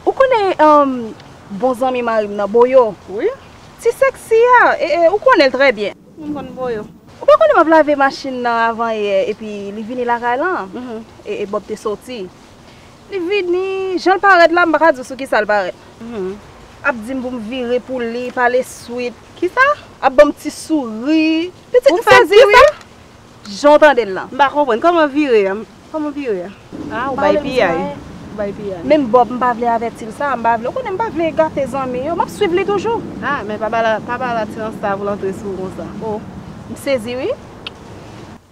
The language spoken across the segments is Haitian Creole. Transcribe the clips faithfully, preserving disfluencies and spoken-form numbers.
Ou konnen um, bon zanmi mari m nan, Boyo? Wi. Ti sèksi a, e, e, ou konnen l trè byen. M konn Boyo. Ou pa konnen m ap lave machin nan avan yè, epi li vini lakay lan. E, e Bob te soti. Li vini, jan l parèt la, m pa ka di w sou kisa l parèt. Ap di m pou m vire pou li, pale swit. Kisa? Ap ban m ti souri. Pitit, m sezi wi. Jan w tande l lan. M pa konprann. Kòman vire a? Kòman vire a? Ah, ou bay piyay. Ou bay piyay. Menm Bob, m pa vle avèti l sa, m pa vle. Ou konnen m pa vle gate zanmi yo. M ap swiv li toujou. Ah, men pa ba l, pa ba l atiranj sa pou l antre sou ou konsa. Oh. M sezi wi.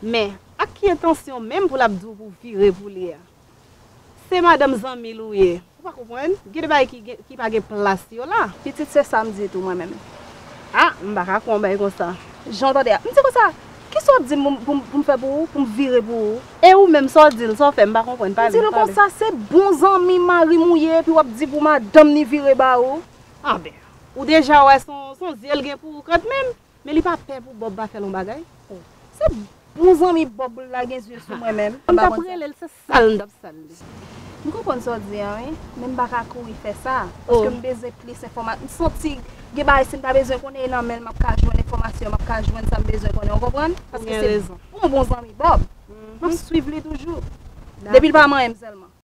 Men, ak ki entansyon menm pou l ap di w pou w vire pou li a? Se madanm zanmi l ou ye. Ou pa konprann? Gen de bagay ki, gen, ki pa gen plas yo la. Pitit se sa m di tou mwen menm. Ah, m pa ka kwè yon bagay konsa. Jan w tande a. M di konsa, kisa w ap di m pou, pou, pou m fè pou ou, pou m vire pou ou? E ou menm, sa w di l, sa w fè, m pa konprann, pale, pale. M di l konsa, se bon zanmi mari m ou ye, epi w ap di pou madanm ni vire ba ou. Anben, ou deja wè se yon, se yon zye l gen pou ou kanmenm. Men li pa pè pou Bob pa fè l yon bagay. Oh. Se bon zanmi Bob la gen zye sou mwen menm. M t ap rele l, se sal m t ap sal li. M konprann sa w di a wi, men m pa ka kouri fè sa. Paske m bezwen plis enfòmasyon. M santi gen bagay si m ta bezwen konnen e nan men l m ap ka jwenn enfòmasyon, m ap ka jwenn sa m bezwen konnen, w konprann? Paske se yon bon zanmi Bob. M ap swiv li toujou. Depi l pa manyen m sèlman.